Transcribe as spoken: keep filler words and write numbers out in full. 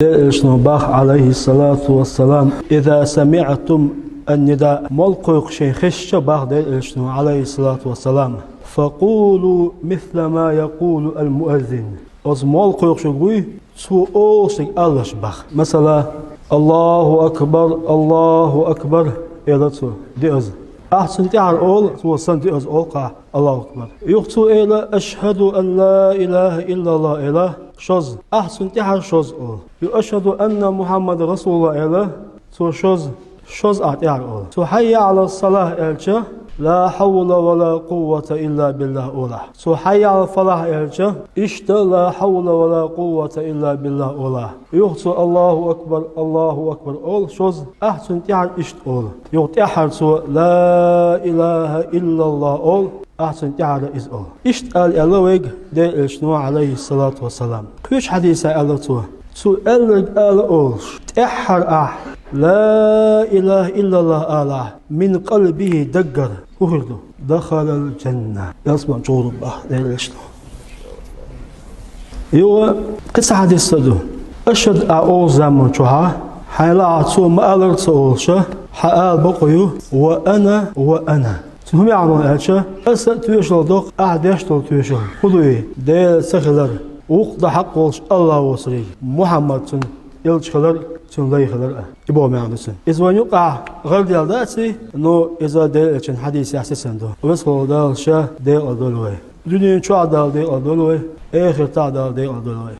Дела Элчано бах, عليه الصلاة والسلام: «إذا سمعتم النداء», молла кхойкху шайн хезча, бах Дела Элчано, عليه الصلاة والسلام, «فقولوا مثل ما يقول المؤذن». Оцу молла кхойкхуш верг вуй, цо олуш дерг алалаш, бах. Масала, «الله أكبر، الله أكبر», элира цо, диъаза. Ахь цунна тӀаьхьара ола, цо санна диъаза олу кхузахь, «الله أكبر». Юха цо элира: «أشهد أن لا إله إلا الله», элира, шозза. Ахь цунна тӀаьхьара шозза ола. Юха «أشهد أن محمدا رسول الله», элира, цо шозза, шозза ахь тӀаьхьара ола. Цо «حي على الصلاة» аьлча, «لا حول ولا قوة إلا بالله» олу ахь. Цо «حي على الفلاح» аьлча, иштта «لا حول ولا قوة إلا بالله» олу ахь. Юха цо «الله أكبر، الله أكبر» олу шозза, ахь цунна тӀаьхьара иштта ола. Юха тӀаьххьара цо «لا إله إلا الله» олу, ахь цунна тӀаьхьара иза ола. Иштта ала аьлла вайга Дела Элчано, عليه الصلاة والسلام. Кхечу хьадисехь аьлла цо: «Цо аьлларг ала олуш, тӀаьххьара ахь «لا إله إلا الله» алахь, من قلبه», даггара, хӀун хир ду? «دخل الجنة». Ялсамани чугӀур ву, бах Дела Элчано. Юха кхин цхьа хьадис а ду. Ашхьаду ахь олу заман чохь, хьайна лаахь цо ма-аллара ца олуш, хьан ала бакъо ю: «وأنا، وأنا». Цуьнан хӀун маьӀна ду аьлча, аса а тоьшалла доккху ахь деш долу тоьшалла. ХӀун ду и? Дела ца хилар, вукху дан хьакъ волуш АллахӀ воцург, Мухьаммад цуьнан элча хилар, цуьнан лай хилар а. И боху маьӀна ду цуьнан. Иза вайн юкъахь гӀарадаьлла дац и, но иза Дела Элчан хьадисехь сацийна ду. Веза волу Дала Ша декъала дойла вай. Дуьнен чохь а Дала декъала дойла вай, эхартахь а Дала декъала дойла вай.